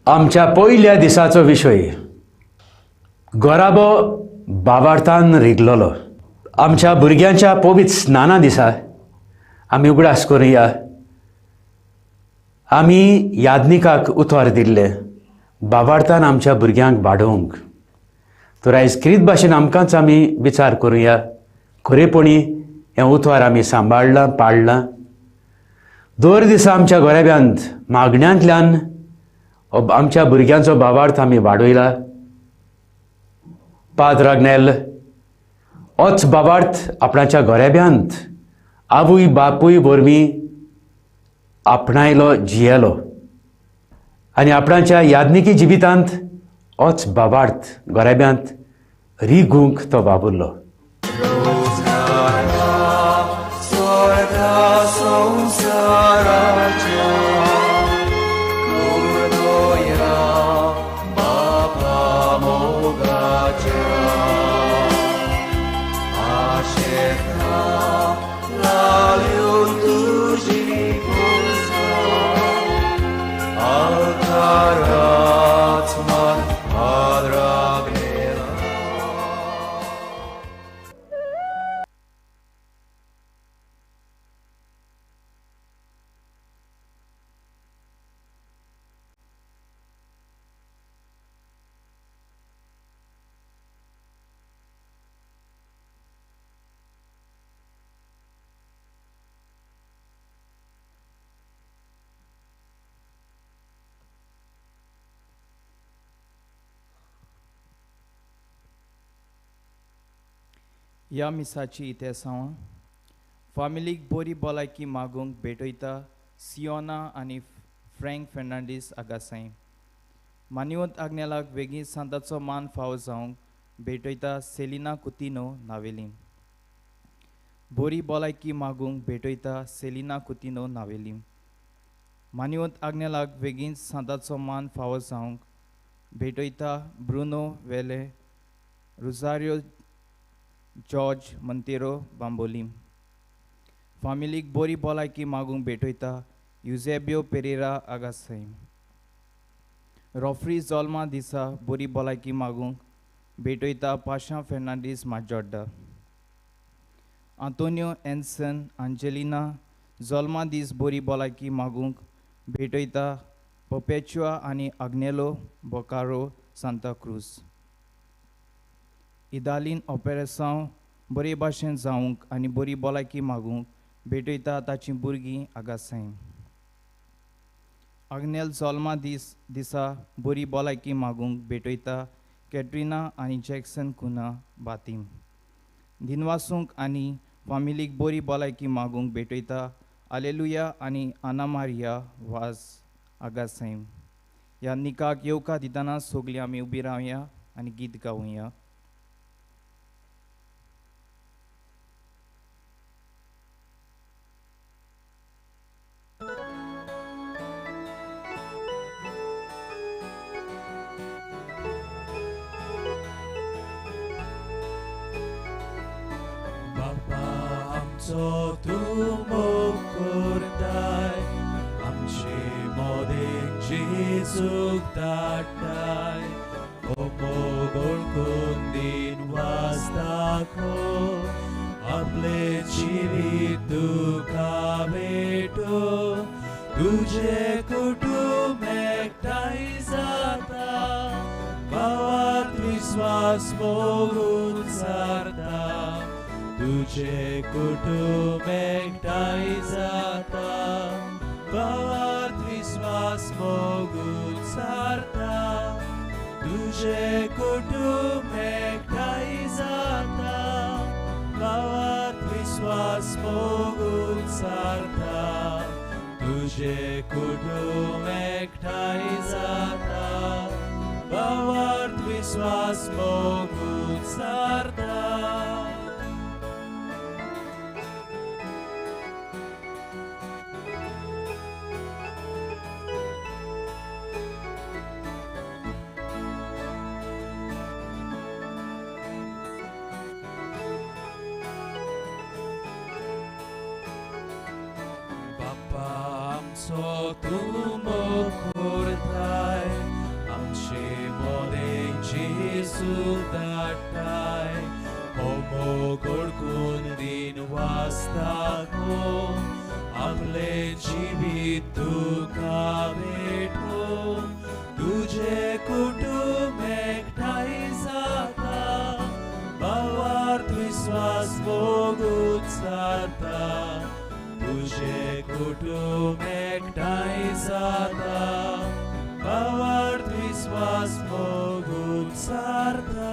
आमच्या पयल्या दिसाचो विशय गोराबो बाबार्थान रिगलोलो. आमच्या भुरग्यांच्या पवित्र स्नाना दिसा आमी उगडास करुया, आमी यादनिकाक उतर दिल्लें बाबार्थान आमच्या भुरग्यांक वाडोवंक. तर आयज क्रीत भाशेन आमकांच आमी विचार करुया, खरेपणी हें उतर आमी सांबाळ्ळां पाळ्ळां. दर दिसा आमच्या गोरेब्यांत मागण्यांतल्यान आमच्या भुरग्यांचो भावार्थ आमी वाडयला. पाद्र आग्नेल होच भावार्थ आपणाच्या गोरेब्यांत आवय बापूय वरवीं आपणायलो, जियेलो आनी आपणाच्या यादनिकी जिवितांत होच भावार्थ गोरेब्यांत रिगूंक तो वावुरलो. ह्या मिसाची इतिहासांव फामिलीक बरी भलायकी मागूंक भेटयता सियोना आनी फ्रँक फेर्नांडीस आगासाय. मानिवंत आग्नेलाक वेगीं सांताचो मान फावो जावंक भेटयता सेलिना कुतिनो नावेली. बरी भलायकी मागूंक भेटयता सेलिना कुतिनो नावेली. मानिवंत आग्नेलाक वेगीं सांताचो मान फावो जावंक भेटयता ब्रुनो वेले, रोजारियो जॉर्ज मंतेरो बांबोली. फामिलीक बरी भलायकी मागूंक भेटयता युजेबियो पेरेरा आगासाय. रॉफ्री जोल्मा दिसा बरी भलायकी मागूंक भेटयता पाशा फेर्नांडीस माजोड्डा. आंतोनियो एन्सन आंजेलिना जोल्मा दीस बरी भलायकी मागूंक भेटयता पपेचुआ आनी आग्नेलो बोकारो सांताक्रूज. इदालीन ऑपेरेसांव बरे भाशेन जावंक आनी बरी भलायकी मागूंक भेटयता ताचीं भुरगीं आगासाय. आग्नेल जोल्मा दीस दिसा बरी भलायकी मागूंक भेटयता कॅटरिना आनी जॅक्सन कुना बातीम. दिनवासूंक आनी फामिलीक बरी भलायकी मागूंक भेटयता आलेलुया आनी आना मारिया वाज आगासाय. ह्या निकाक येवकार दितना सगळीं आमी उबी रावया आनी गीत गावया. आमचो तूं मोग करताय, आमचे मोदेक जेजूक धाडटाय, हो मोग ओळखून दिन वाजता आपले जिवीत तुका भेटो, तुझे कुटुंब एकठांय जाता, भावात विस्वास मोगून सारता, तुझे कुटुंब एकठांय जाता, भावात विस्वास मोगून सारता, तुझे कुटुंब एकठांय जाता, भावात विस्वास मोगून सारता, तुझे कुटुंब एकठांय जाता, भावात विस्वास मोगून सारता. बापा आमचो तूं मोग करताय, जेजूक धाडटाय हो मोग ओळखून दिन वाचता गो आपलें जिवीत तुका भेटोवंक तुजें कुटुंब एकठांय जाता भावार्थ विस्वास मोग उच्चारता तुजें कुटुंब एकठांय जाता भावार्थ विस्वास मोग उच्चारता.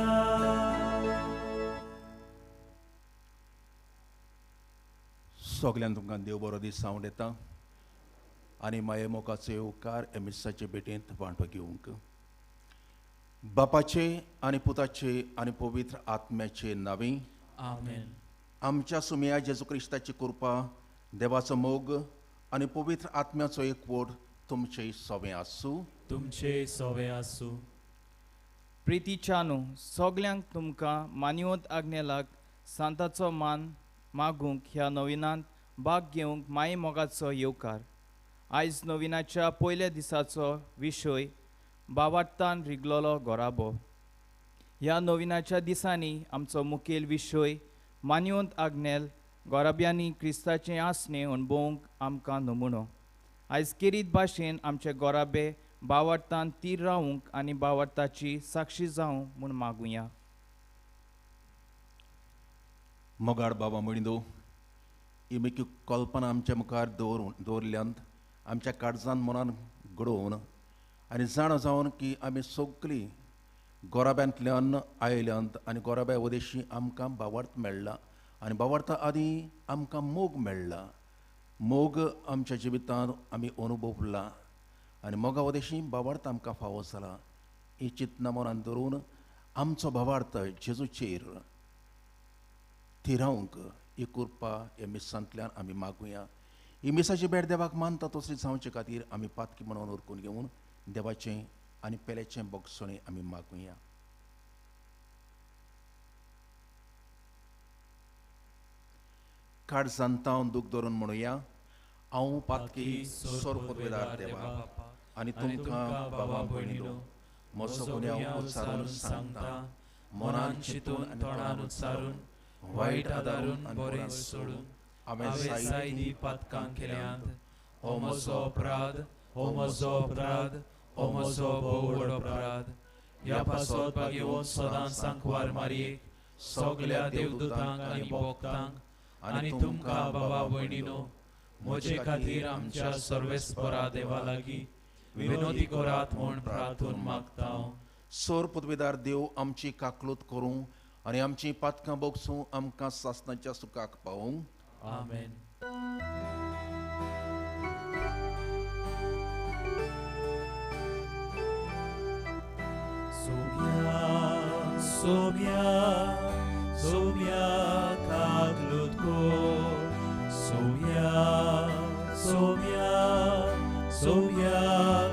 सगल्यांक तुमकां देव बरो दीस सांगून येता आनी माये मोगाचो येवकार एमिसाचे भेटेंत वांटो घेवंक. बापाचे आनी पुताचे आनी पवित्र आत्म्याचे नांवी आमेन. आमच्या सुमया जेजू क्रिस्ताची कृपा, देवाचो मोग आनी पवित्र आत्म्याचो एकवट तुमचे सवें आसूं. तुमचे सवें आसूं. प्रितीच्यानू सगल्यांक तुमकां मानिवंत आग्नेलाक सांताचो मान मागूंक ह्या नविनांत भाग घेवंक माये मोगाचो येवकार. आयज नविनाच्या पयल्या दिसाचो विशय बावाट्टान रिगलोलो गोराबो. ह्या नविनाच्या दिसांनी आमचो मुखेल विशय मानिवंत आग्नेल गोराब्यांनी क्रिस्ताचें आसणें अणभवूंक आमकां नमुनो. आयज केरीत भाशेन आमचे गोराबे बावाट्टान तीर रावूंक आनी बावाट्टाची साक्षी जावं म्हूण मागुया. मोगाळ बाबा म्हणिदो ही मेकी कल्पना आमच्या मुखार दवरल्यांत आमच्या काळजान मनान घडोवन आनी जाणा जावन की आमी सगळीं गोराब्यांतल्यान आयल्यांत आनी गोराब्या उदेशी आमकां भावार्थ मेळ्ळा आनी भावार्था आदीं आमकां मोग मेळ्ळा. मोग आमच्या जिवितांत आमी अनुभवला आनी मोगा उदेशी भावार्थ आमकां फावो जाला. ही चिंतना मनान धरून आमचो भावार्थ जेजूचेर थिरावंक ही कृपा ह्या मिसांतल्यान आमी मागुया. ही मिसाची भेट देवाक मानता तसली जावचे खातीर आमी पातकी म्हणून उरकून घेवन देवाचें आनी पेल्याचें बोगसणें आमी मागुया. काळजान तावन दूख धरून म्हणुया, हांव पातकी सोरपदवेदार देवा आनी तुमकां बाबा भयणीनो म्हजो गुन्यांव उच्चारून सांगता, मनान चिंतून आनी तोंडान उच्चारून वायट आदारून बरें सोडून हांवें सायदी पातकां केल्यांत. हो म्हजो अपराध, हो म्हजो अपराध, हो म्हजो भोव व्हड अपराध. ह्या पासत भागेवन सदां सांकवार मारयेक सगल्या देवदूतांक आनी भक्तांक आनी तुमकां बाबा भयणीनो म्हजे खातीर आमच्या सर्वेस्परा देवा लागीं विनोदी करात म्हूण प्रार्थून मागता. सोर पदवेदार देव आमची काकलूत करूं आनी आमची पातकां बोगसूं आमकां सासणाच्या सुखाक पावूं. आमेन. सोम्या सोम्या सोम्या काकलूत कोर, सोम्या सोम्या सोम्या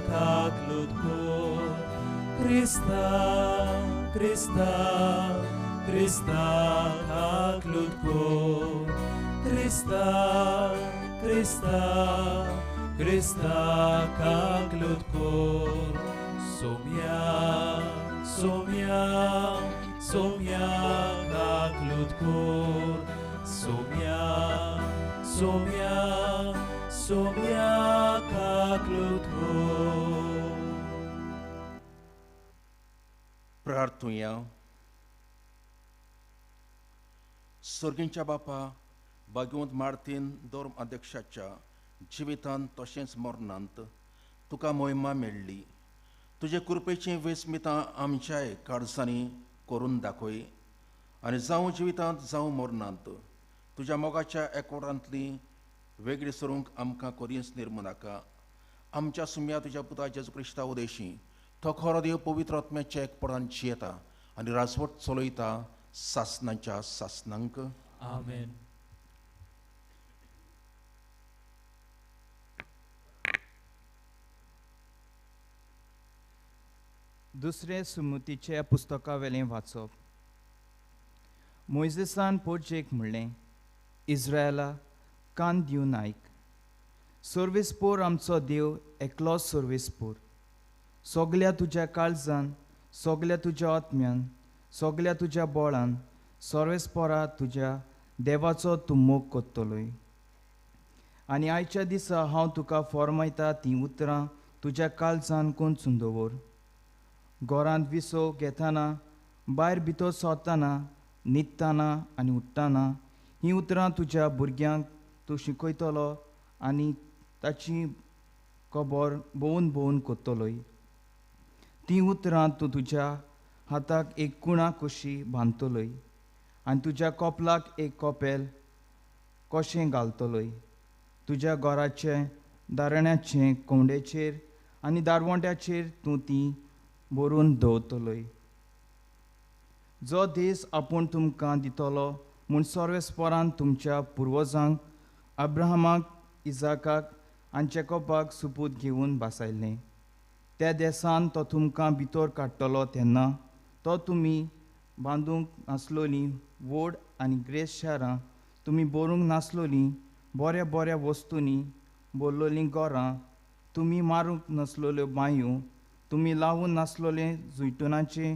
काकलूत कोर, क्रिस्ता क्रिस्ता क्रिस्ता काकलूत कोर, क्रिस्ता क्रिस्ता क्रिस्ता काकलूत कोर, सोम्या सोम्या सोम्या काकलूत कोर, सोम्या सोम्या सोम्या काकलूत कोर. प्रार्थुया. सर्गींच्या बापा, भाग्यवंत मार्तीन धर्म अध्यक्षाच्या जिवितांत तशेंच मरणांत तुका मोहिमा मेळ्ळी. तुजे कृपेचीं वेस्मितां आमच्याय काळजांनी करून दाखय आनी जावं जिवितांत जावं मरणांत तुज्या मोगाच्या एकवटांतली वेगळी सरूंक आमकां करीच निर्मू नाका. आमच्या सुम्या तुज्या पुता जेजू क्रिस्ता उदेशी तो खरो देव पवित्र आत्म्याच्या एकपणान जियेता आनी राजवट चलयता सासणाच्या सासणांक. आमेन. दुसरे सुमतीच्या पुस्तका वेलें वाचप. मोयजेसान पोरजेक म्हणलें, इस्रायला कान दिवन आयक, सर्वेस्पोर आमचो देव एकलोच सर्वेस्पोर. सगल्या तुज्या काळजान, सगल्या तुज्या आत्म्यान, सगल्या तुज्या बोळान सर्वेस्पोरा तुज्या देवाचो तूं मोग कोत्तलोय. आनी आयच्या दिसा हांव तुका फॉर्मायता तीं उतरां तुज्या काळजान कोंचून दवर. घरांत विसव घेतना, भायर भितर सरतना, न्हिदतना आनी उठ्ठना हीं उतरां तुज्या भुरग्यांक तूं शिकयतलो आनी ताची खबर भोंवून भोंवून कोत्तलोय. तीं उतरां तूं तुज्या हाताक एक कुणा कशी बांदतलोय आनी तुज्या कपलाक एक कपेल कशें घालतलोय. तुज्या घराचें दारण्याचें कोंड्याचेर आनी दारवंट्याचेर तूं ती बरोवन दवरतलोय. जो देश आपूण तुमकां दितलो म्हूण सर्वेस्परान तुमच्या पुर्वजांक अब्राहमाक, इजाकाक आनी जेकोबाक सुपूत घेवन बसयलें त्या देसान तो तुमकां भितर काडटलो तेन्ना तो तुमी बांदूंक नासलोलीं व्हड आनी ग्रेस शारां, तुमी बरोवंक नासलोलीं बऱ्या बऱ्या वस्तूंनी भरलोलीं घरां, तुमी मारूंक नासलोल्यो बांयो, तुमी लावून नासलोले जुयटुनाचे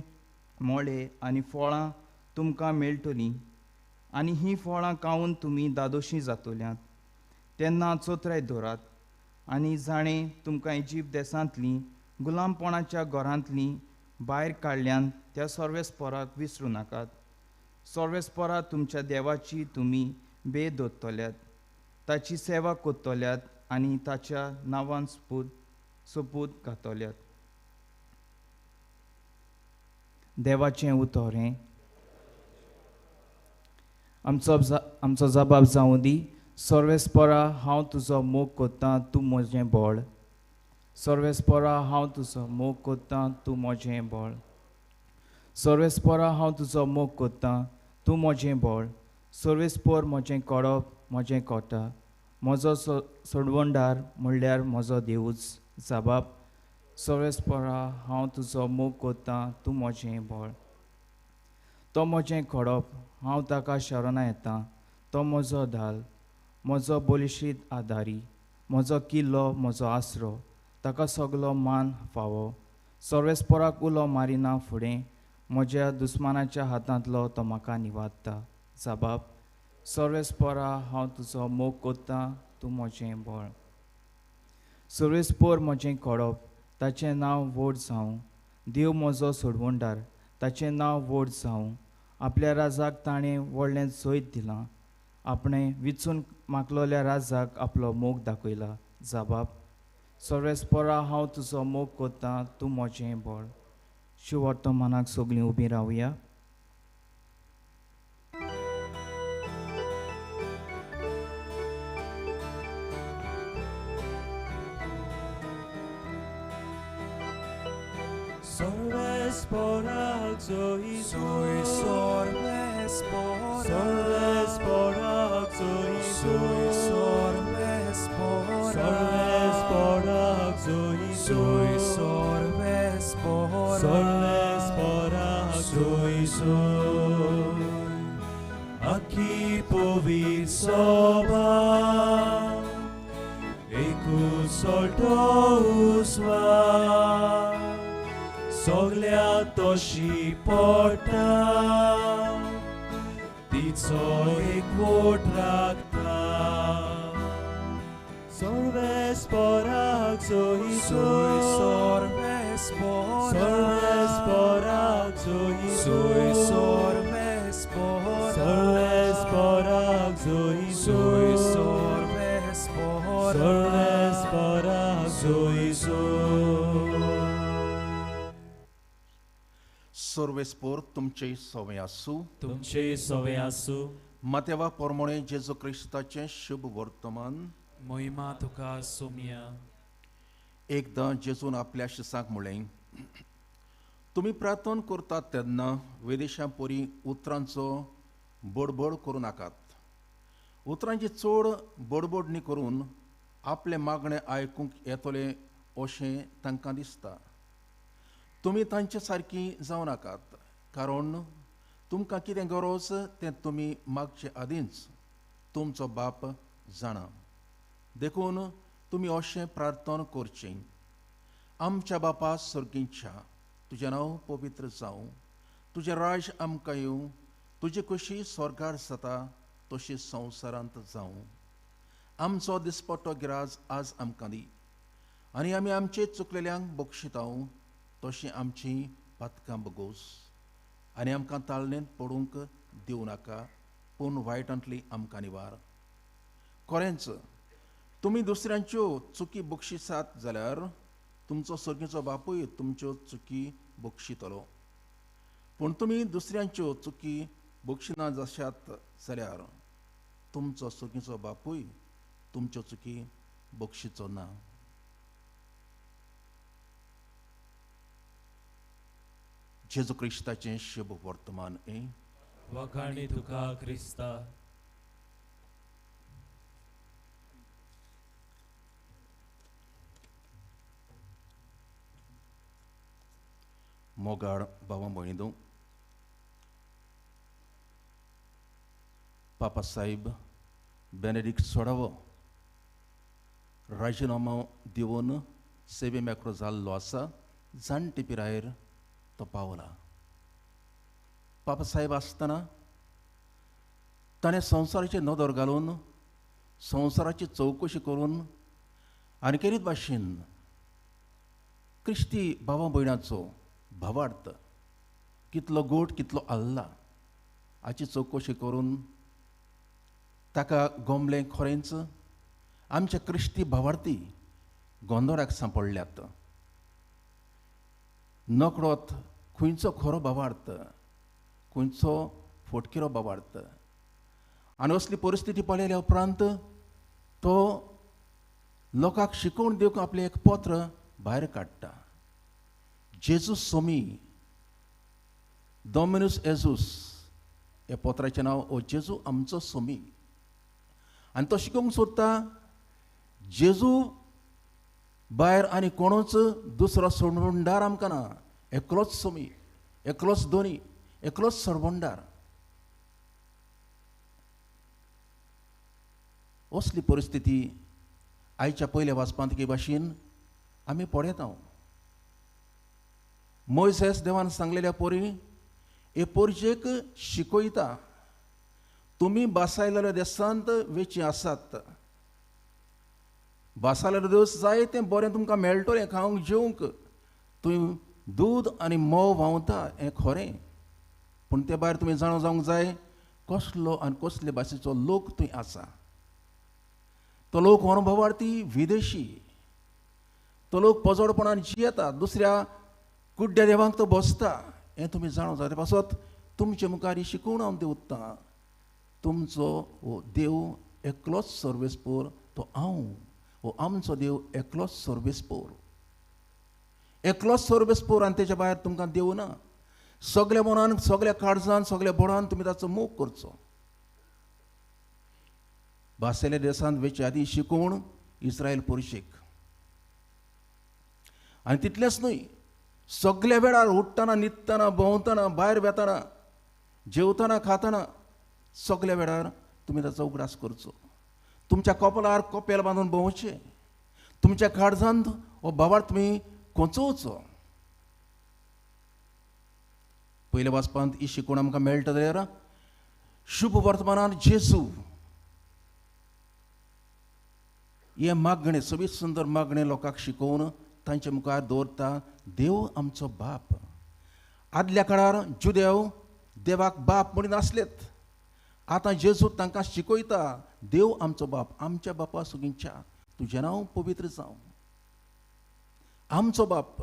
मोळे आनी फळां तुमकां मेळटलीं आनी हीं फळां खावन तुमी दादोशी जातल्यांत. तेन्ना चोत्राय दवरात आनी जाणें तुमकां इजिप्त देशांतलीं गुलामपणाच्या घरांतलीं भायर काडल्यान त्या सर्वेस्पराक विसरूं नाकात. सर्वेस्परा तुमच्या देवाची तुमी बेद दवरतल्यात, ताची सेवा करतल्यात आनी ताच्या नांवान सोपूत घातल्यात. देवाचें उतर हें. आमचो जबाब जावं दी. सर्वेस्परा हांव तुजो मोग कोत्तां, तूं म्हजें बळ. सर्वेस्परा हांव तुजो मोग कोत्तां, तूं म्हजें बळ. सर्वेस्परा हांव तुजो मोग कोत्तां, तूं म्हजें बळ. सर्वेस्पर म्हजें कडप, म्हजें कोटा, म्हजो सोडवणदार म्हणल्यार म्हजो देवूच. जबाब सर्वेस्परा हांव तुजो मोग कोत्तां, तूं म्हजें बळ. तो म्हजें खडप, हांव ताका शरणां येता. तो म्हजो धाल, म्हजो बळिश्ट आदारी, म्हजो किल्लो, म्हजो आसरो, ताका सगलो मान फावो. सर्वेस्पराक उलो मारिना फुडें म्हज्या दुस्मानाच्या हातांतलो तो म्हाका निवादता. जबाब सर्वेस्परा हांव तुजो मोग कोत्तां, तूं म्हजें बळ. सर्वेस्पर म्हजें खडप, ताचें नांव व्हड जावं. देव म्हजो सोडवणदार, ताचें नांव व्हड जावं. आपल्या राजाक ताणें व्हडलें जैत दिलां, आपणें विचून मागलोल्या राजाक आपलो मोग दाखयला. जबाब सर्वेस्परा हांव तुजो मोग कोत्तां, तूं म्हजें बळ. शिवर्तमानाक सगळीं उबीं रावया. Sorvespora, soy sorvespora, sorvespora, soy sorvespora, sorvespora, soy sorvespora, sorvespora, soy soy. Aqui povir soba, eku solto usva. Soglia toshi porta, तिचो एकवट राखता. सर्वेस्पराक सोय सर्वेस्परा, सर्वेस्पराक सोय सर्वेस्परा, सर्वेस्पराक सोय सर्वेस्परा, सर्वेस्पराक सोय. सर्वेस्पोर तुमचे सवे आसूं, तुमचे सवे आसूं. मातेवा पोरमोणे जेजू क्रिस्ताचें शुभ वर्तमान. मोहिमा तुका सोमिया. एकदां जेजून आपल्या शिसांक म्हणलें, तुमी प्रार्थना करतात तेन्ना विदेशां परी उतरांचो बडबड करूं नाकात. उतरांची चड बडबडणी करून आपलें मागणें आयकूंक येतलें अशें तांकां दिसता. तुमी तांचे सारकी जावं नाकात, कारण तुमकां कितें गरज तें तुमी मागचे आदींच तुमचो बाप जाणा. देखून तुमी अशें प्रार्थना करचें: आमच्या बापा सर्गींच्या, तुजें नांव पवित्र जावं, तुजें राज आमकां येवं, तुजी खोशी स्वर्गार जाता तशी संवसारांत जावं. आमचो दिसपट्टो गिराज आज आमकां दी, आनी आमी आमचे चुकलेल्यांक बक्षितांव तशी आमची पातकां बगोस, आनी आमकां ताळणेंत पडूंक दिवं नाका, पूण वायटांतली आमकां निवार. खरेंच तुमी दुसऱ्यांच्यो चुकी बक्षिसात जाल्यार तुमचो सर्गीचो बापूय तुमच्यो चुकी बक्षितलो, पूण तुमी दुसऱ्यांच्यो चुकी बक्षिना जाशात जाल्यार तुमचो सर्गीचो बापूय तुमच्यो चुकी बक्षिचो ना. जेजू क्रिस्ताचें शुभ वर्तमान. वखाणी तुका क्रिस्ता. मोगाळ भावा भयणींनो, पापा साहेब बेनेडिक्ट सोडावो राजिनामो दिवन सेवे मेकळो जाल्लो आसा. जाणटे पिरायेर तो पावला. पापा साहेब आसतना ताणें संवसाराचेर नदर घालून संवसाराची चवकशी करून आनी केरीत भाशेन क्रिस्ती भावा भयणाचो भावार्थ कितलो गोड कितलो आल्ला हाची चवकशी करून ताका गोमलें खरेंच आमच्या क्रिस्ती भावार्थी गोंदोळाक सांपडल्यात. नकळत खंयचो खरो भावार्थ खंयचो फोटकिरो भावार्थ, आनी असली परिस्थिती पळयल्या उपरांत तो लोकांक शिकोवन दिवंक आपलें एक पत्र भायर काडटा. जेजू सोमी डॉमिनस एजूस ह्या पत्राचें नांव ओ जेजू आमचो सोमी. आनी तो शिकोवंक सोदता जेजू भायर आनी कोणूच दुसरो सोडवणदार आमकां ना, एकलोच सोमी, एकलोच दोनी, एकलोच सोडवणदार. असली परिस्थिती आयच्या पयल्या वाचपांत के भाशेन आमी पळयता. मोयसेस देवान सांगलेल्या पोरी हे पोरजेक शिकयता, तुमी बासायलेल्या देसांत वेची आसात, बासायलेलो देस जाय तें बरें तुमकां मेळटलें खावंक जेवंक, तुमी दूद आनी म्होंव व्हांवता हें खरें, पूण ते भायर तुमी जाणा जावंक जाय कसलो आनी कसले भाशेचो लोक थंय आसा. तो लोक अनुभवार्थी विदेशी, तो लोक पजोडपणान जियेता, दुसऱ्या कुड्ड्या देवांक तो बसता हें तुमी जाणा जाता. पासत तुमचे मुखार ही शिकोवण हांव दिवता, तुमचो हो देव एकलोच सर्वेस्पोर, तो हांव हो आमचो देव एकलोच सर्वेस्पोर, एकलोच सर्वेस्पोर, आनी तेच्या भायर तुमकां देव ना. सगल्या मनान सगल्या काळजान सगल्या बळान तुमी ताचो मोग करचो. भासेल्या देसांत वेचे आदीं शिकोवण इस्रायल पुरुशेक, आनी तितलेंच न्हय, सगल्या वेळार उठ्ठना न्हिदतना भोंवतना भायर वेतना जेवतना खातना सगल्या वेळार तुमी ताचो उगडास करचो. तुमच्या कपलार कपेल बांदून भोंवचें, तुमच्या काळजांत हो भावार्थ तुमी कोंचोवचो. पयल्या वाचपांत ही शिकवण आमकां मेळटा जाल्यार शुभ वर्तमानान जेजू हें मागणें सोबीत सुंदर मागणें लोकांक शिकोवन तांचे मुखार दवरता. देव आमचो बाप. आदल्या काळार जुदेव देवाक बाप म्हणून आसलेत, आतां जेजू तांकां शिकयता देव आमचो बाप, आमच्या बापा सुगींच्या तुजें नांव पवित्र जावं, आमचो बाप.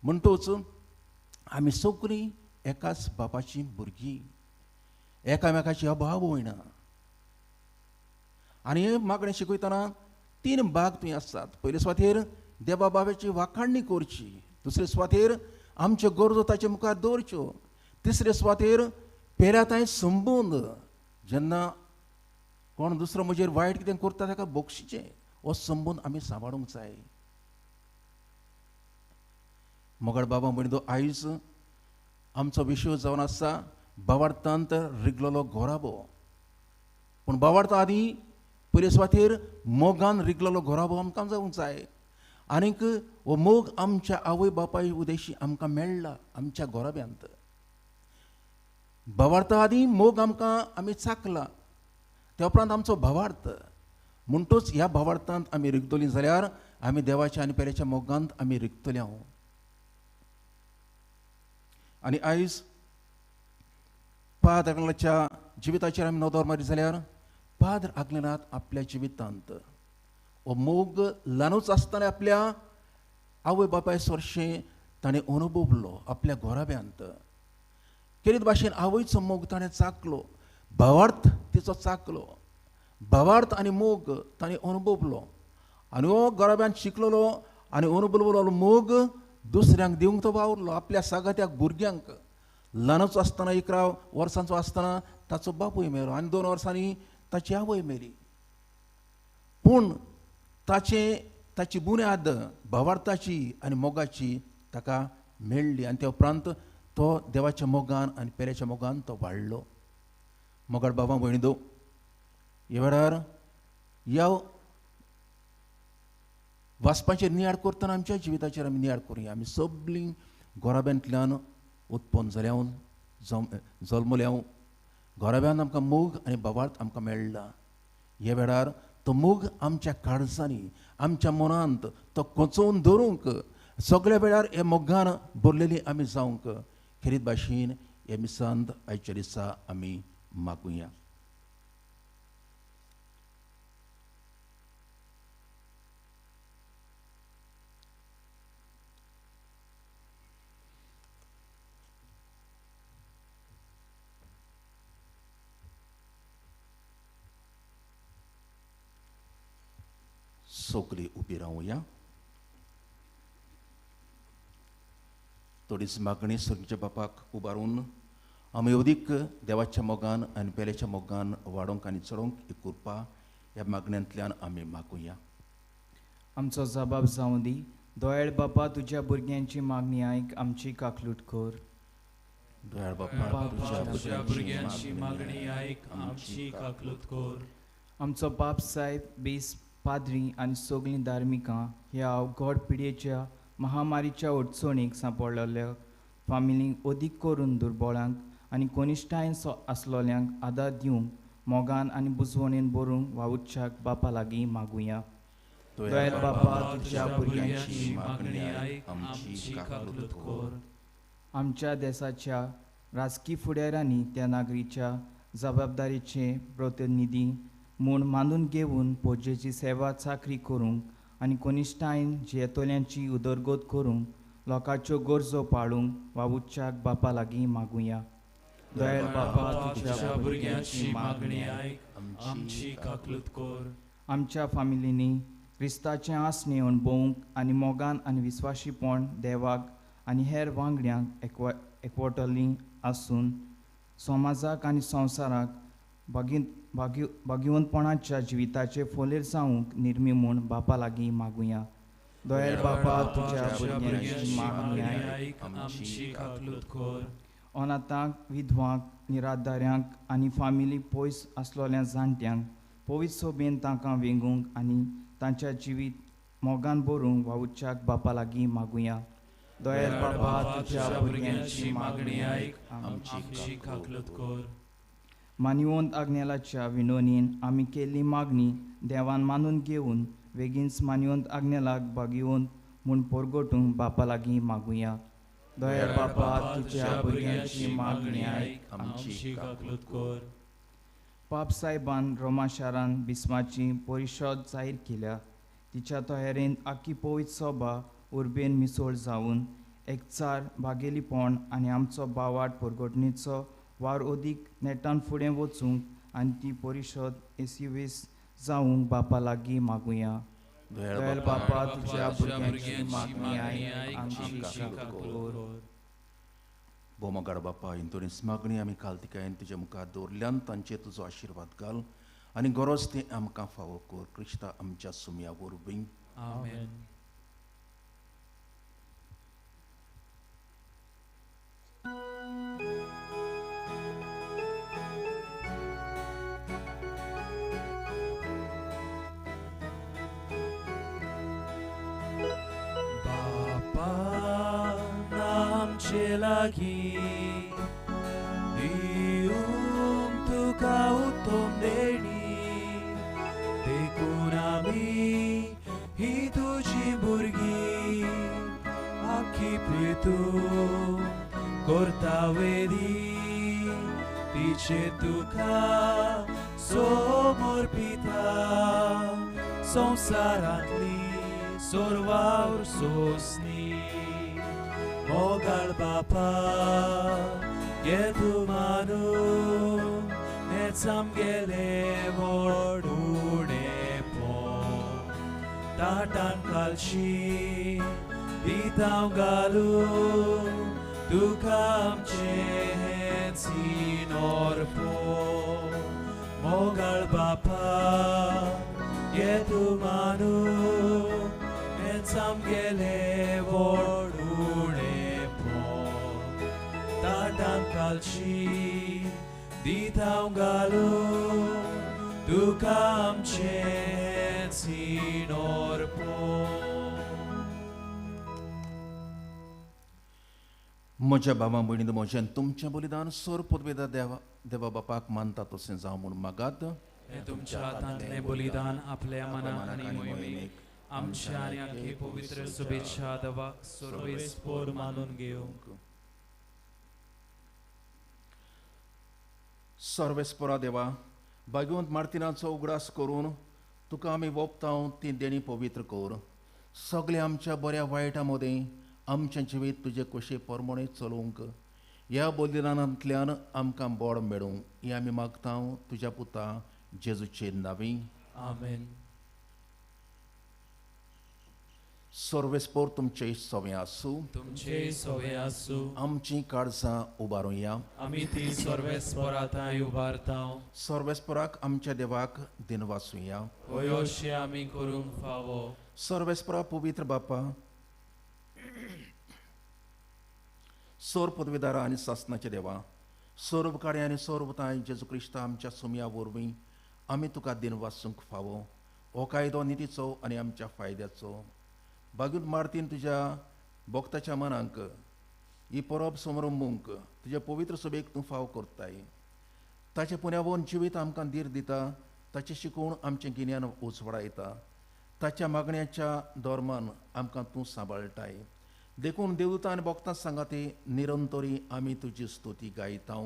म्हणटूच आमी सगळीं एकाच बापाची भुरगीं, एकामेकाची अभाव वयना. आनी हें मागणें शिकयतना तीन भाग थंय आसात. पयले सुवातेर देवा बाबाची वाखाणणी करची, दुसरे सुवातेर आमच्यो गरजो ताचे मुखार दवरच्यो, तिसरे सुवातेर पेऱ्याताय संबंद जेन्ना कोण दुसरो म्हजेर वायट कितें करता ताका बक्षिचें, हो संबंद आमी सांबाळूंक जाय. मोगाळ बाबा म्हणतो आयज आमचो विशय जावन आसा भावार्थांत रिगलेलो घोराबो, पूण भावार्थ आदीं पयले सुवातेर मोगान रिगलेलो घोराबो आमकां जावंक जाय. आनीक हो मोग आमच्या आवय बापाय उदेशी आमकां मेळ्ळा आमच्या घोराब्यांत. भावार्था आदी मोग आमकां आमी चाकला, त्या उपरांत आमचो भावार्थ. म्हणटूच ह्या भावार्थांत आमी रिगतलीं जाल्यार आमी देवाच्या आनी पेल्याच्या मोगांत आमी रिगतले हांव. आनी आयज पाद्र आग्नेलाच्या जिविताचेर आमी नदर मारी जाल्यार पाद्र आग्नेलात आपल्या जिवितांत हो मोग ल्हानूच आसतना आपल्या आवय बापाय सरशें ताणें अनुभवलो आपल्या घोराब्यांत. केरीत भाशेन आवयचो मोग ताणें चाकलो, भावार्थ तिचो चाकलो, भावार्थ आनी मोग ताणें अनुभवलो आनी हो घराब्यांत शिकलेलो आनी अनुभवलो मोग दुसऱ्यांक दिवंक तो वावरलो आपल्या सागात्याक भुरग्यांक. ल्हानूच आसतना 11 वर्सांचो आसतना ताचो बापूय मेलो आनी 2 वर्सांनी ताची आवय मेली. पूण ताची बुन्याद भावार्थाची आनी मोगाची ताका मेळ्ळी आनी त्या उपरांत तो देवाच्या मोगान आनी पेल्याच्या मोगान तो वाडलो. मोगाळ बाबा भयणी दो, ह्या वेळार ह्या वाचपाचेर नियाळ करतना आमच्या जिविताचेर आमी नियाळ करुया. आमी सगळीं घोराब्यांतल्यान उत्पन्न जाल्या, जल्मल्या, घोराब्यान आमकां मोग आनी भावार्थ आमकां मेळ्ळा. ह्या वेळार तो मोग आमच्या काळजांनी आमच्या मनांत तो कोचोवन दवरूंक सगळ्या वेळार ह्या मोगान भरलेली आमी जावंक खेरीत भाशेन ह्या मिसांत आयच्या दिसा आमी मागुया. सगळी उबी रावया. थोडीच मागणी सर्गीच्या बापाक उबारून आमी अदीक देवाच्या मोगान आनी पेल्याच्या मोगान वाडोवंक आनी चडोवंक एक कृपा ह्या मागण्यांतल्यान आमी मागुया. आमचो जबाब जावं दी. दोयाळ बापा, तुज्या भुरग्यांची मागणी आयक, आमची काकलूट कर. दोयाळ बापा, तुज्या भुरग्यांची मागणी आयक, आमची काकलूट कर. आमचो बाप साहेब, बेस पाद्री आनी सगळीं धार्मिकां ह्या अवघड पिडयेच्या महामारीच्या अडचणीक सांपडलेल्या फामिलींक अदीक करून दुर्बळांक आनी कनिश्ठायेन आसलोल्यांक आदार दिवंक मोगान आनी बुजवणेन बरूंक वावुरच्याक बापा लागीं मागुया. दयाळ बापा, तुज्या भुरग्यांची मागणी आयक, आमची काकलूट कर. आमच्या देशाच्या राजकी फुडाऱ्यांनी त्या नागरीच्या जबाबदारीचे प्रतिनिधी म्हूण मानून घेवन पोजेची सेवा चाकरी करूंक आनी कनिश्ठायेन जियेतल्यांची उदरगत करूंक लोकांच्यो गरजो पाळूंक वावुरच्याक बापा लागीं मागुया. दयाळ बापा, तुज्या भुरग्यांची मागणी आयक, आमची काकलूट कर. आमच्या फामिलींनी क्रिस्ताचें आसणें अणभवूंक आनी मोगान आनी विस्वाशीपण देवाक आनी हेर वांगड्यांक एकवटली आसून समाजाक आनी संवसाराक भाग्यवंतपणाच्या जिविताचे फोलेर जावंक निर्मी म्हूण बापा लागीं मागुया. दयाळ बापा, तुज्या भुरग्यांची मागणी आयक, आमची काकलूट कर. अनाथांक, विधवांक, निराधाऱ्यांक आनी फामिली पयस आसलोल्या जाणट्यांक पवित्र सोबेन तांकां वेंगूंक आनी तांच्या जिवीत मोगान भरूंक वावुरच्याक बापा लागीं मागुया. दयाळ बापा, तुज्या भुरग्यांची मागणी आयक, आमची काकलूट कर. मानिवंत आग्नेलाच्या विनोनीन आमी केल्ली मागणी देवान मानून घेवन वेगींच मानिवंत आग्नेलाक भाग्यवंत म्हूण परगटूंक बापा लागीं मागुया. दयाळ बापा, तुज्या भुरग्यांची मागणी आयक, आमची काकलूट कर. पाप साहेबान रोमा शारान बिस्माची परिशद जाहीर केल्या. तिच्या तयारेन आखी पवित्र सभा उर्बेन मिसळ जावन एकचार, भागेलीपण आनी आमचो बावाट परगटणीचो वार अदीक नेटान फुडें वचूंक आनी ती परिशद येसस्वी जावंक बापा लागीं मागुया. दयाळ बापा, तुज्या भुरग्यांची मागणी आयक, आमची काकलूट कर. भोवमगाड बापा, इंतोरीस मागणी आमी काल तिकायन तुज्या मुखार दवरल्यान तांचेर तुजो आशिर्वाद घाल आनी गरज तें आमकां फावो कर. क्रिस्ता आमच्या सुमया वरवीं. आमेन. बापा आमचे लागीं तूं करता वेदी तिचे तुका समर्पिता संवसारांतली सर्वार सोंसणी मोगाळ बापा घे तूं मानून हेंच आमगेलें व्हड उणेपण ताटान कालशी दिता हांव घालून तुका आमचें हेंच अर्पण मोगाळ बापा घे तूं मानून हेंच आमगेलें व्हड उणेपण ताटान कालशी दिता हांव घालून तुका आमचें हेंच अर्पण. म्हज्या बाबा भयणीन म्हजें तुमचें बलिदान सोर पदवेदा देवा देवा बापाक मानता तशें जावं म्हूण मागात. हें तुमच्या हातांतलें बलिदान आपल्या मनाक आनी मोहिमेक आमच्या आनी आख्खे पवित्र शुभेच्छा देवाक सर्वेस्पोर मानून घेवंक. सर्वेस्पोरा देवा भाग्यवंत मार्तिनाचो उगडास करून तुका आमी वोपतांव ती देणी पवित्र कर. सगळें आमच्या बऱ्या वायटा मदें आमचें जिवीत तुजे कशे प्रमाणे चलोवंक ह्या बलिदानांतल्यान आमकां बळ मेळूं हें आमी मागता तुज्या पुता जेजूचे नांवी. आमेन. सर्वेस्पोर तुमचे सवे आसूं. तुमचे सवे आसूं. आमची काळजां उबारुया. आमी ती सर्वेस्पोरा थंय उबारता. सर्वेस्पोराक आमच्या देवाक दिनवासुया. हय अशें आमी करूंक फावो. सर्वेस्पोरा पवित्र बापा सोर पदवीदारा आनी सासनाचे देवा सोरपकाडे आनी सोरवताय जेजू क्रिस्ता आमच्या सुमया वरवीं आमी तुका दिनवासूंक फावो. हो कायदो नितीचो आनी आमच्या फायद्याचो. बागून मार्तीन तुज्या भक्ताच्या मनांक ही परब समरंबूंक तुज्या पवित्र सभेक तूं फाव करताय. ताचें पुण्यावन जिवीत आमकां धीर दिता. ताचें शिकवण आमचें गिन्यान उजवाडायता. ताच्या मागण्याच्या धर्मान आमकां तूं सांबाळटाय. देखून देवता आनी भक्तां सांगाती निरंतरी आमी तुजी स्तुती गायता.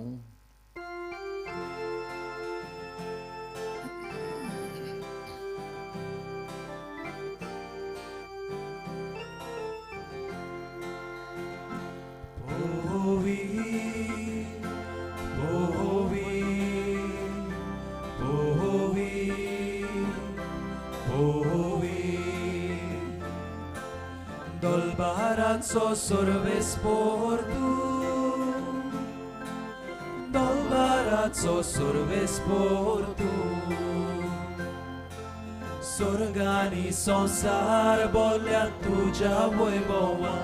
Dolbarazzo sorves por tu, dolbarazzo sorves por tu. Sorgani संसार बोल्या तुझ्या वैभवा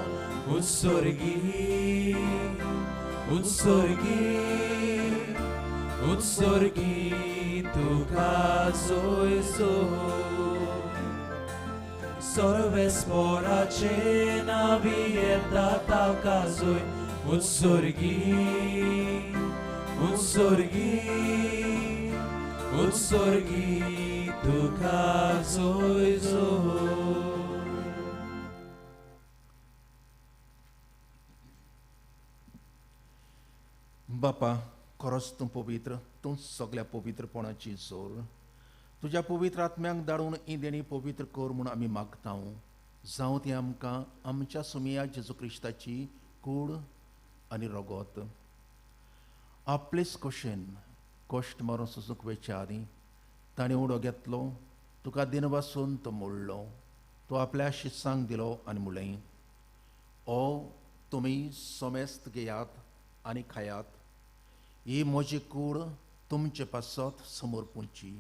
उत्सर्गी उत्सर्गी उत्सर्गी तुका जोय जोय. सर्वेस्पोराचे नावी येता ताका जोय उत्सर्गी उत्सर्गी उत्सर्गी तुका जोय जोय. बापा खरोच तूं पवित्र, तूं सगळ्या पवित्रपणाची जोर. तुज्या पवित्र आत्म्यांक धाडून ही देणी पवित्र कर म्हूण आमी मागता. जावं ती आमकां आमच्या सुमया जेजू क्रिस्ताची कूड आनी रगत. आपलेच कशेन कश्ट मरून सोसूंक वेच्या आदीं ताणें उडो घेतलो, तुका दिनवासून तो मोडलो, तो आपल्या शिसांक दिलो आनी म्हणलें, ओ तुमी समेस्त घेयात आनी खायात, ही म्हजी कूड तुमचे पासत समर्पूंची.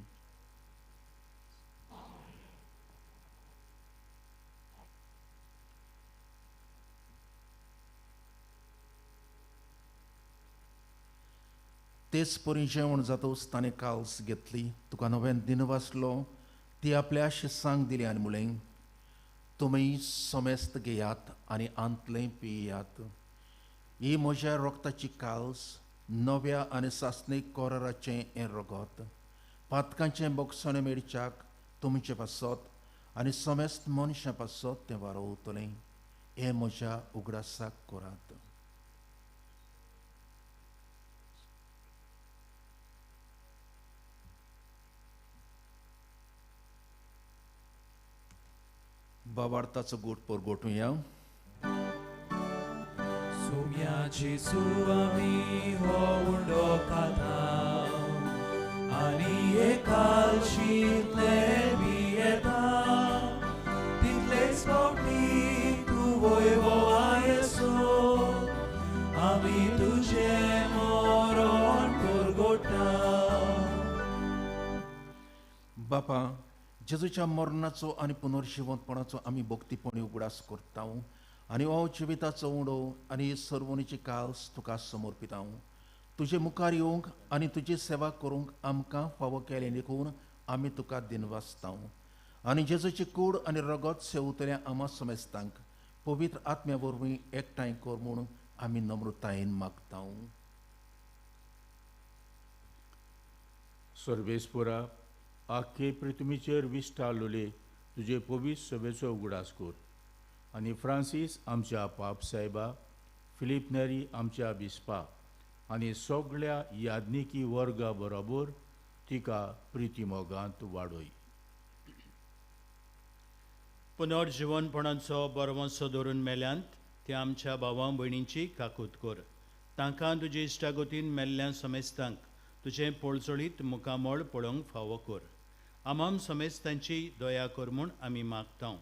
तेच परी जेवण जातूच ताणें काल्स घेतली, तुका नव्यान दिनवासलो, ती आपल्या शिसांक दिली आनी म्हणलें, तुमी समेस्त घेयात आनी आंतलें पियात, ही म्हज्या रगताची काल्स, नव्या आनी सासणीक कोराराचें हें रगत, पातकांचें बोगसणें मेळच्याक तुमचे पासत आनी समेस्त मनशां पासत तें वारोवतलें. हें म्हज्या उगडासाक करात. बाबार्थाचो गोट परगोटुया. सुम्या जेजू आमी हो उंडो खाता आनी एकाल शितले बी येता तितलेच फावटी तूं वयवो आमी तुजें मरण परगोटा. बापा, जेजूच्या मरणाचो आनी पुनर्जिवंतपणाचो आमी भक्तीपणी उगडास करता आनी हो जिविताचो उडो आनी सर्वणीची काल्स तुका समर्पिता. तुजे मुखार येवंक आनी तुजी सेवा करूंक आमकां फावो केलें देखून आमी तुका दिनवासता. आनी जेजूची कूड आनी रगत सेवतल्या आमा समेस्तांक पवित्र आत्म्या वरवीं एकठांय कर म्हूण आमी नम्रतायेन मागता. सर्वेस्पोरा, आख्खे पृथ्वीचेर विस्तारलेले तुजे पवित्र सभेचो उगडास कर आनी फ्रांसीस आमच्या पाप साहेबा, फिलीप नेरी आमच्या बिस्पा आनी सगळ्या याज्ञिकी वर्गा बरोबर तिका प्रितीमोगांत वाडय. पुनर्जिवनपणाचो बरवंसो धरून मेल्यांत त्या आमच्या भावां भयणींची काकूत कर. तांकां तुजे इश्टागतीन मेल्ल्या समेस्तांक तुजें पोळचोळीत मुखामळ पळोवंक फावो कर. आमाम समेस्तांची दया कर म्हूण आमी मागता.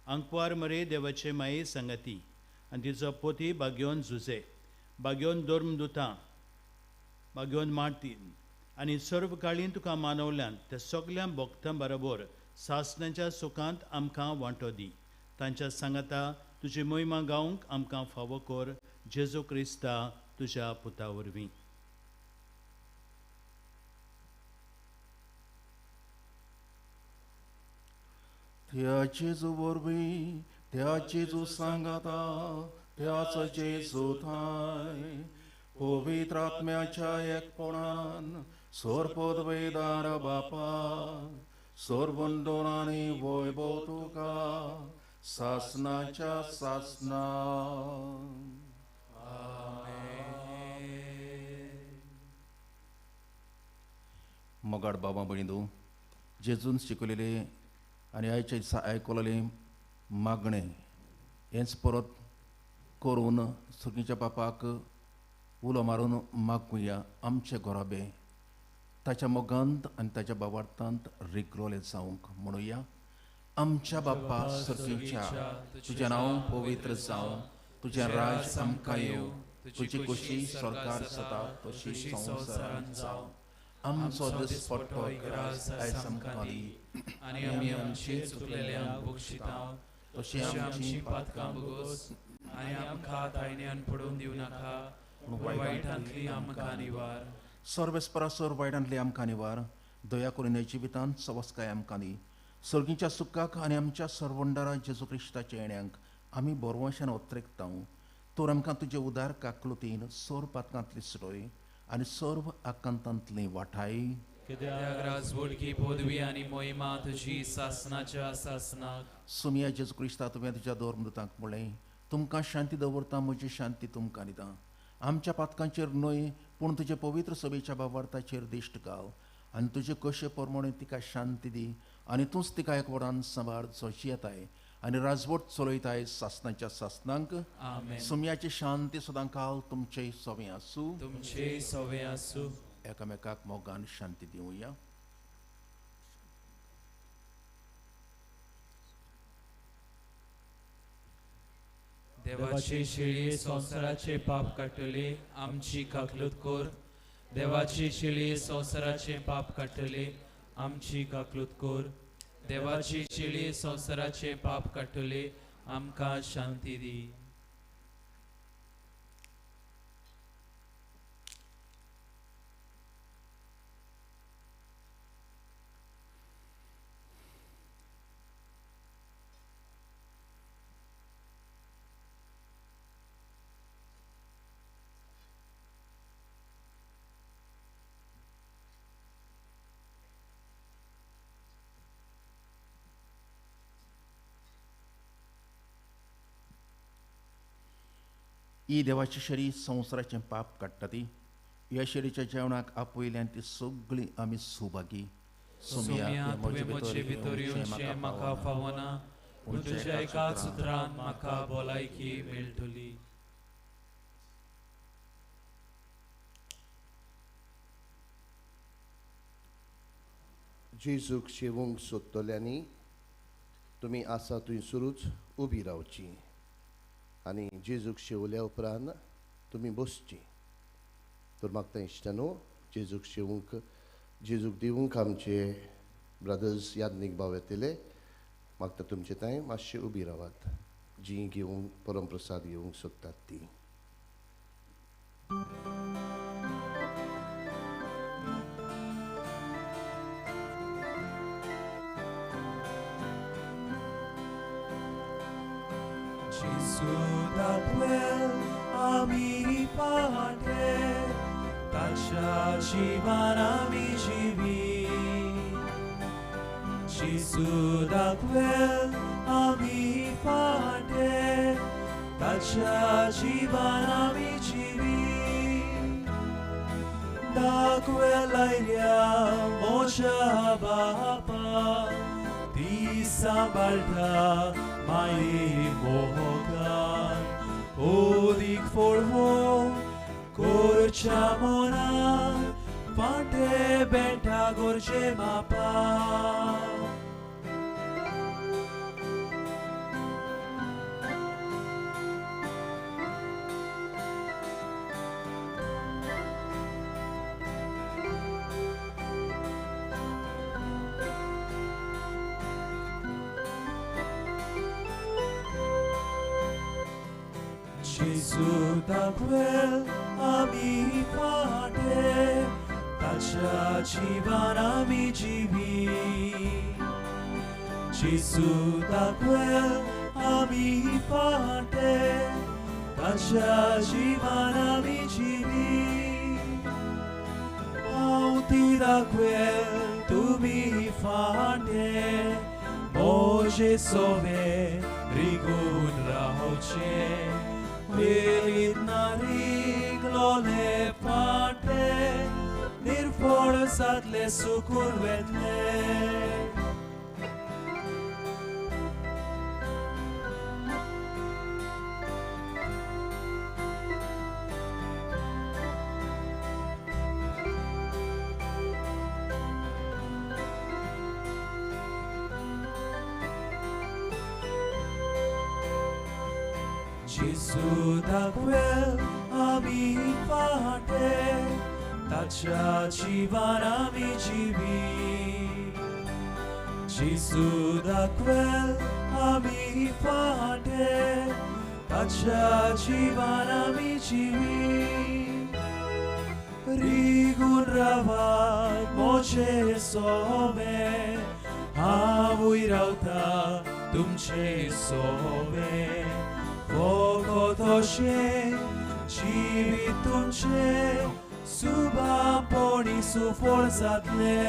आंकवार मरे देवाचे माये सांगाती आनी तिचो पोती बागयोन झुजे, बागयोन धर्मदुतां, बागयोन मार्तीन आनी सर्व काळीन तुका मानवल्यान त्या सगल्या भक्तां बरोबर सासणाच्या सुखांत आमकां वांटो दी. तांच्या सांगाता तुजी मोहिमा गावंक आमकां फावो कर. जेजू क्रिस्ता तुज्या पुता वरवीं. त्या जेजू वरवीं, त्या जेजू सांगाता, त्याच जेजू थांय पवित्र आत्म्याच्या एकपणान सोरपदवेदार बापा सोरबंदोनानी वैभव तुका सासनाच्या सासना. मोगाड बाबा भयणींनो, जेजून शिकयलेले आनी आयच्या दिसा आयकलेलें मागणें हेंच परत करून सुखीच्या बापाक उलो मारून मागुया. आमचे घराबे ताच्या मोगांत आनी ताच्या बाबार्थांत रिगलोले जावंक म्हणुया. आमच्या बापा सर्गीच्या, तुजें नांव पवित्र जावं, तुजें राज आमकां येवं, तुजी खोशी सरकार जाता तशी संवसारांत जावं. आमचो दिसपट्टो ग्रास आयज आमकां दी आनी आमी आमचे चुकलेल्यांक बक्षिता तशी तशी आमची पातकां भोगोस आनी आमकां तायण्यान पडून दिवं नाका, पूण वायटांतली आमकां निवार. सर्वेस्परासर वायटांतली आमकां निवार. दया करून ह्या जिवितांत सवस्काय आमकां दी. सर्गीच्या सुखाक आनी आमच्या सर्वंडारा जेजू क्रिस्ताच्या येण्यांक आमी बरवंशान ओत्रेकता. तर आमकां तुजे उदार काकलुतीन सोर पातकांतली सोय आनी सर्व आकांतांतली वाठाय. कित्याक राजवडकी पदवी आनी मोहिमा तुजी सासनाच्या सासनाक. सुमिया जेजू क्रिस्ता, तुवें तुज्या धर्मदूतांक म्हणलें, तुमकां शांती दवरता, म्हजी शांती तुमकां दिता. आमच्या पातकांचेर न्हय पूण तुजे पवित्र सभेच्या बाबार्थाचेर दिश्ट घाल आनी तुजे कशे प्रमाणे तिका शांती दी आनी तूंच तिका एक व्हडान सांबाळ जोशी येताय आनी राजवट चलयताय सासनाच्या सासनांक. आमेन. सुमयाची शांती सदां काल तुमचे सवे आसूं, तुमचे सवे आसूं. एकामेकाक मोगान शांती दिवया. देवाची शिळी संवसाराचे पाप काडटली आमची काकलूत कर. देवाची शिळी संवसाराचे पाप काडटली आमची काकलूत कर. देवाची शिळी संवसाराचे पाप काडटली आमकां शांती दी. ही देवाची शरीर संवसाराचें पाप काडटा ती ह्या शरीराच्या जेवणाक आपयल्यान ती सगळीं आमी सुभागी. सोम्या तुवें म्हजे भितर येवचें म्हाका फावना, पूण तुज्या एकाच उतरान म्हाका भलायकी मेळटली. जेजूक शेवूंक सोदतल्यांनी तुमी आसा थंयसरूच उबी रावची आनी जेजूक शेवल्या उपरांत तुमी बसची. तर म्हाका इश्टानो जेजूक शेवूंक जेजूक दिवंक आमचे ब्रदर्स यादनीक भाव येतले. म्हाका तुमचे थंय मातशें उबी रावात जी घेवंक परमप्रसाद घेवंक सोदतात ती. Gesù da quel ami pate tacia jivan ami jivi. Gesù da quel ami pate tacia jivan ami jivi. Da quell'aria mocia bapa ti sambalta mai mogan odik forho korcha mona pate beta gorje mapa. Gesù da quel ami fate tacia jivan ami jivi. Gesù da quel ami fate tacia jivan ami jivi. Auti da quel tu mi fate moje sove rigun rahoche. Riglole pate nirfol satle sukur vetle. Gesù da quel ami fate tacia jivan ami jivi. Gesù da quel ami fate tacia jivan ami jivi. Rigun ravat moce sove havui rauta tumce sove. Focotoshe jivit tumce subaponi su forzatle.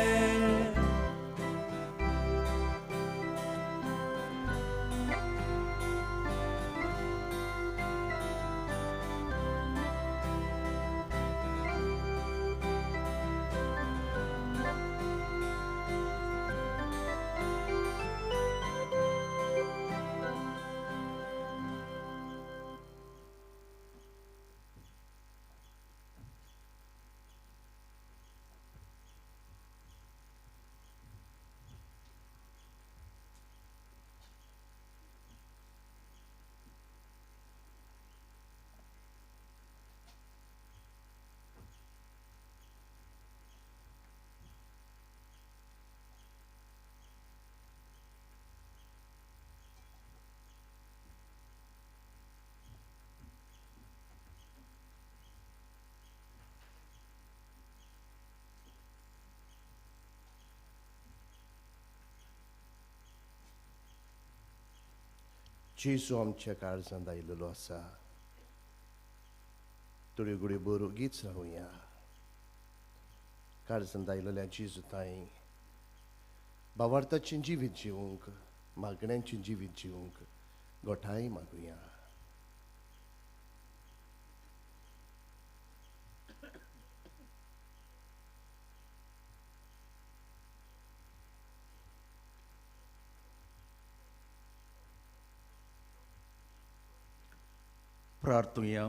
जेजू आमच्या काळजांत आयिल्लो आसा. थोड्यो घडयो बरो गीत रावया. काळजांत आयिल्ल्या जेजू ताई भावार्थाचें जिवीत जिवंक मागण्यांचें जिवीत जिवंक गोठाय मागुया. प्रार्थुया.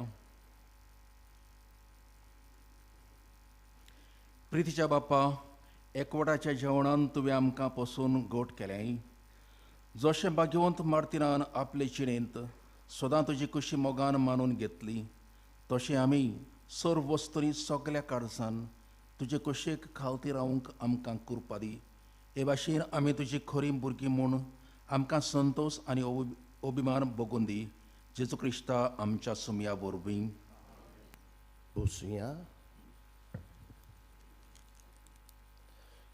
प्रितीच्या बापा, एकवटाच्या जेवणान तुवें आमकां पसून गोट केलें. जशें भाग्यवंत मार्तिनान आपले जिणेंत सदां तुजी कुशी मोगान मानून घेतली, तशें आमी सर्व वस्तूंनी सगल्या काळजान तुजे कुशीक खालती रावंक आमकां कृपा दी. हे भाशेन आमी तुजी खरी भुरगीं म्हूण आमकां संतोश आनी अभिमान भोगून दी. जेजू क्रिस्ता आमच्या सुमया वरवीं. बसुया.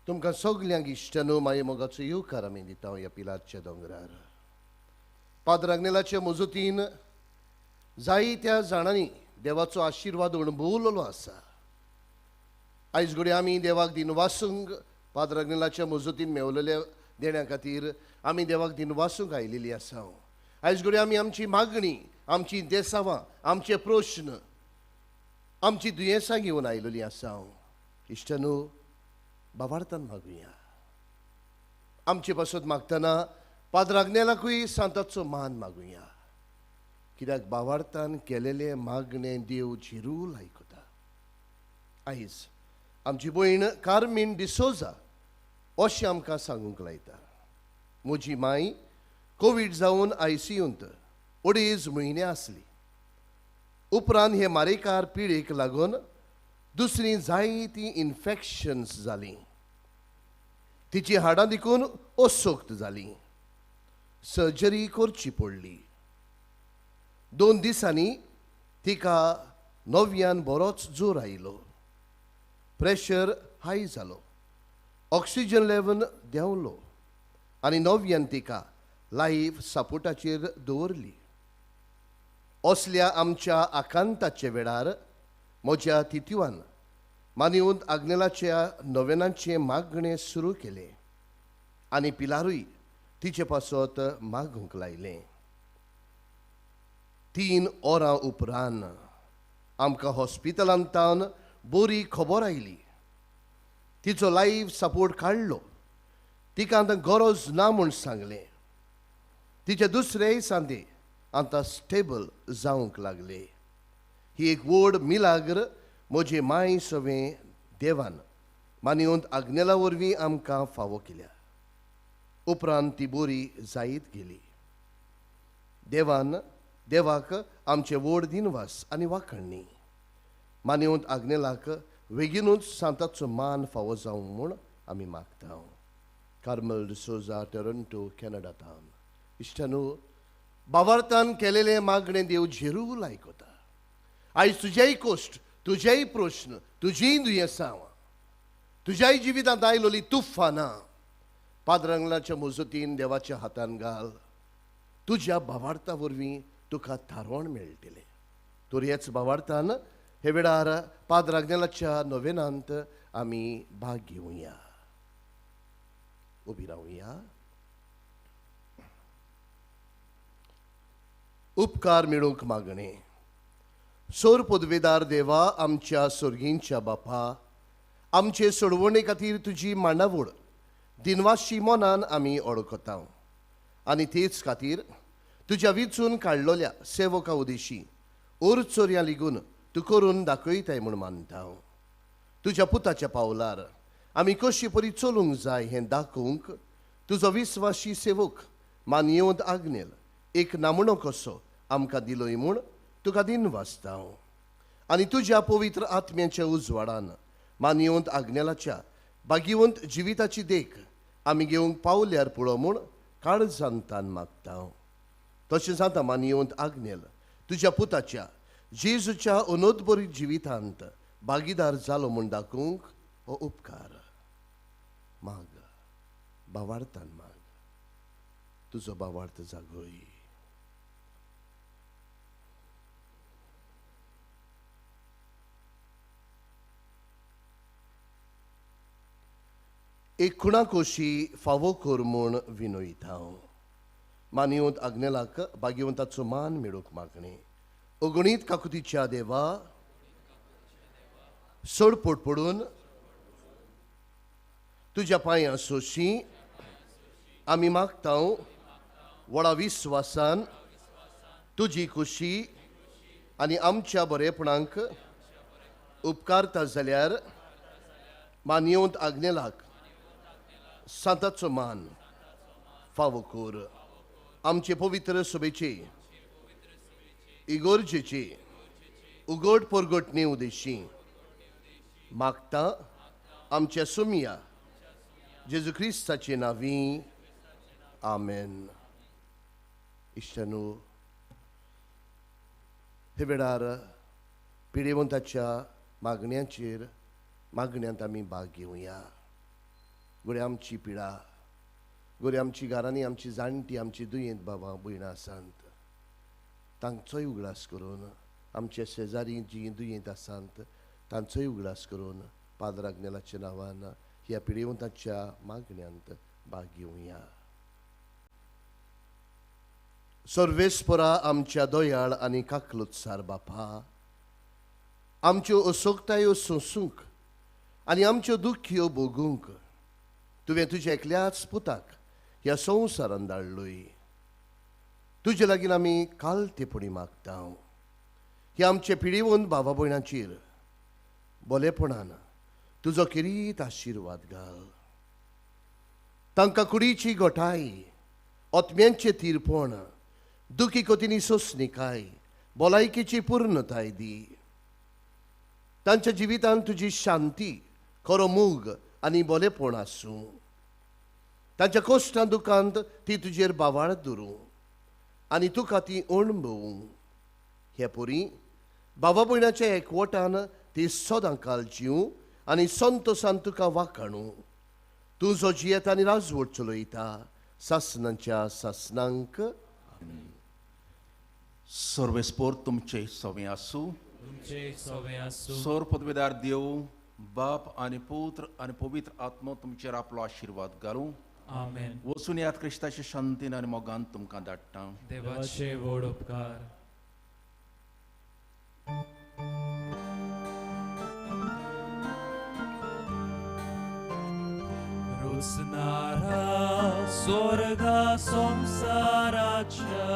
तुमकां सगल्यांक इश्टांनो माये मोगाचो येवकार आमी दिता ह्या पिलारच्या दोंगरार. पाद्र आग्नेलाचे मजतीन जायत्या जाणांनी देवाचो आशिर्वाद अणभवलेलो आसा. आयज घडये आमी देवाक दिनवासूंक पाद्र आग्नेलाच्या मजतीन मेवलेल्या देण्या खातीर आमी देवाक दिनवासूंक आयिल्ली आसा. आयज घडये आमी आमची मागणी, आमची देसावां, आमचे प्रश्न, आमची दुयेंसां घेवन आयिल्ली आसा. इश्टांनो, बाबार्थान मागुया. आमचे पासत मागतना पाद्र आग्नेलाकूय सांताचो मान मागुया, कित्याक बावार्थान केलेले मागणे देव झिरूल आयकता. आयज आमची भयण कार्मीन डिसोजा अशें आमकां सांगूंक लायता. म्हजी माय कोवीड जावन आयसीयूंत 2.5 म्हयने आसली. उपरांत हे मारेकार पिडेक लागून दुसरी जायतीं इन्फेक्शन्स जालीं. तिची हाडां देखून असक्त जालीं. सर्जरी करची पडली. 2 दिसांनी तिका नव्यान बरोच जोर आयलो. प्रेशर हाय जालो. ऑक्सिजन लेवल देंवलो आनी नव्यान तिका लायफ सपोर्टाचेर दवरली. असल्या आमच्या आकांताच्या वेळार म्हज्या तितुवान मानिवंत आग्नेलाच्या नवेनाचें मागणें सुरू केलें आनी पिलारूय तिचे पासत मागूंक लायलें. 3 वरां उपरांत आमकां हॉस्पिटलांतावन बरी खबर आयली. तिचो लायफ सपोर्ट काडलो. तिका आतां गरज ना म्हूण सांगलें. तिचे दुसरेय सांदे आतां स्टेबल जावंक लागले. ही एक व्हड मिलाग्र म्हजे माय सवें देवान मानिवंत आग्नेला वरवीं आमकां फावो केल्या. उपरांत ती बरी जायत गेली. देवान देवाक आमचे व्हड दिनवास आनी वाखणणी. मानिवंत आग्नेलाक बेगीनूच सांताचो मान फावो जावंक म्हूण आमी मागता. कार्मल डिसोजा, टोरंटो, कॅनडा तावन. इश्टांनो, बावार्थान केलेले मागणे देव झेरूल आयकता. आयज तुजेय कोश्ट, तुजेय प्रश्न, तुजीय दुयेंसां, तुज्याय जिवितांत आयलोली तुफानां पाद्रंगलाच्या मजतीन देवाच्या हातान घाल. तुज्या भावार्था वरवीं तुका थारोवण मेळटलें. तर हेच भावार्थान हे वेळार पाद्र आग्नेलाच्या नोवेनांत आमी भाग घेवया. उबी रावया. उपकार मेळूंक मागणें. सोर पदवेदार देवा, आमच्या सोर्गींच्या बापा, आमचे सोडवणे खातीर तुजी मांडावळ दिनवाशी मनान आमी ओळखता आनी तेच खातीर तुज्या विचून काडलोल्या सेवका उदेशी ओर चोरयां लिगून तूं करून दाखयताय म्हूण मानता. तुज्या पुताच्या पावलार आमी कशी परी चलूंक जाय हें दाखोवंक तुजो विस्वाशी सेवक मानयेवंत आग्नेल एक नामणो कसो आमकां दिलोय म्हूण तुका दिनवासता. आनी तुज्या पवित्र आत्म्याच्या उजवाडान मानयेवंत आग्नेलाच्या भाग्यवंत जिविताची देख आमी घेवंक पावल्यार पुळो म्हूण काळजांतान मागता. तशें जाता मानयेवंत आग्नेल तुज्या पुताच्या जेजूच्या अनोदबरी जिवितांत भागीदार जालो म्हूण दाखोवंक हो उपकार माग. भावार्थान माग. तुजो भावार्थ जागय. एक खुणा कोशी फावो कर म्हूण विनयता हांव. मानयेवंत आग्नेलाक भाग्यवंताचो मान मेळूंक मागणें. अगणीत काकुतीच्या देवा, सोडपोट पडून तुज्या पांयां सोशी आमी मागता. व्हडा विस्वासान तुजी खुशी आनी आमच्या बरेपणांक उपकारता जाल्यार मानयेवंत आग्नेलाक सांताचो मान फावो कर. आमचे पवित्र सभेचे इगोर्जेचे उगड परगटणे उदेशी मागता आमच्या सुमिया जेजू क्रिस्ताचे नांवी आमेन. इश्टानू, हे वेळार पिडेवंताच्या मागण्यांचेर मागण्यांत आमी भाग घेवया. गोरे आमची पिडा, गोरे आमची घरांनी आमची जाणटी, आमची दुयेंत बाबा भयणां आसात तांचोय उगडास करून, आमच्या शेजारी जी दुयेंत आसात तांचोय उगडास करून पाद्र आग्नेलाच्या नांवान ह्या पिडेवंताच्या मागण्यांत भाग घेवया. सर्वेस्परा आमच्या दयाळ आनी काकलुत्सार बापा, आमच्यो असोकतायो सोंसूंक आनी आमच्यो दुख्यो भोगूंक तुवें तुज्या एकल्याच पुताक ह्या संवसारान धाडलोय. तुजे लागीं आमी कालतेपणी मागता ह्या आमचे पिडिवंत भावा भयणांचेर बोलेपणान तुजो किरीत आशिर्वाद घाल. तांकां कुडीची घटाय, आत्म्यांचें तीरपण, दुखी कोतीनी सोंसणीकाय, भलायकेची पूर्णताय दी. तांच्या जिवितांत तुजी शांती, खरो मोग आनी बोलेपण आसूं. तांच्या कश्टां दुखांत ती तुजेर बावाळ धरूं आनी तुका ती अणभवूं. हे पुरी बाबा भयणाच्या एकवटान ती सदां काल जीव आनी संतोसान तुका वाखाणू. तूं जो जियेता आनी राजवट चलयता सासनांच्या सासनांक. सर्वेस्पोर तुमचे सवे आसूं. सोर पदवेदार देव बाप आनी पुत्र आनी पवित्र आत्मो तुमचेर आपलो आशिर्वाद घालूं. आमेन. वचून याद क्रिस्ताचे शांतीन आनी मोगान तुमकां धाडटा. देवाचे व्हड उपकार. रुसनारा स्वर्गा संसाराच्या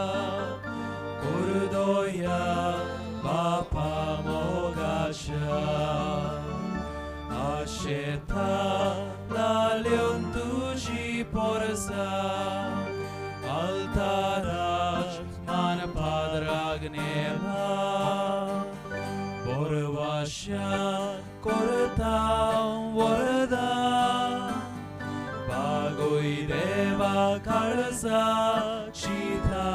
कुरदोया बापा मोगाच्या आशेता लाल्योन तुजी पोरसा आल्ताराज मान पाद्राग्नेला बोरवाश्या करता वरदा बागोय देवा काळजा चिता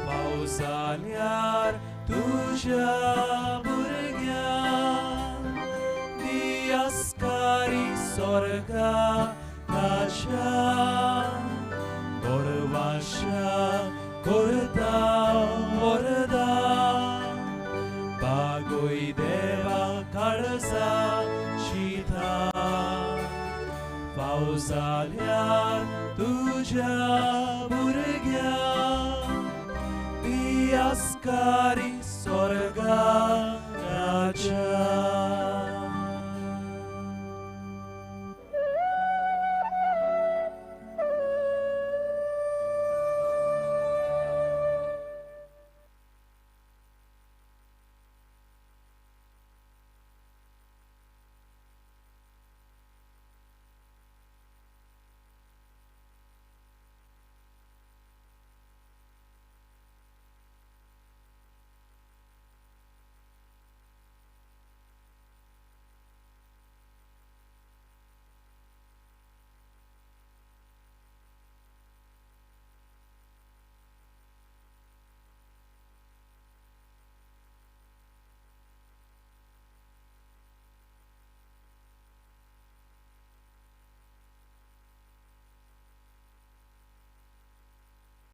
पावसाल्यार तुज्या भुरग्यां दियास्कारी स्वर्गा ताच्या बोरवाश्या करता वरदा बागोय देवा काळजा चिता पावसाल्यार तुज्या भुरग्यां दियास्कारी स्वर्गा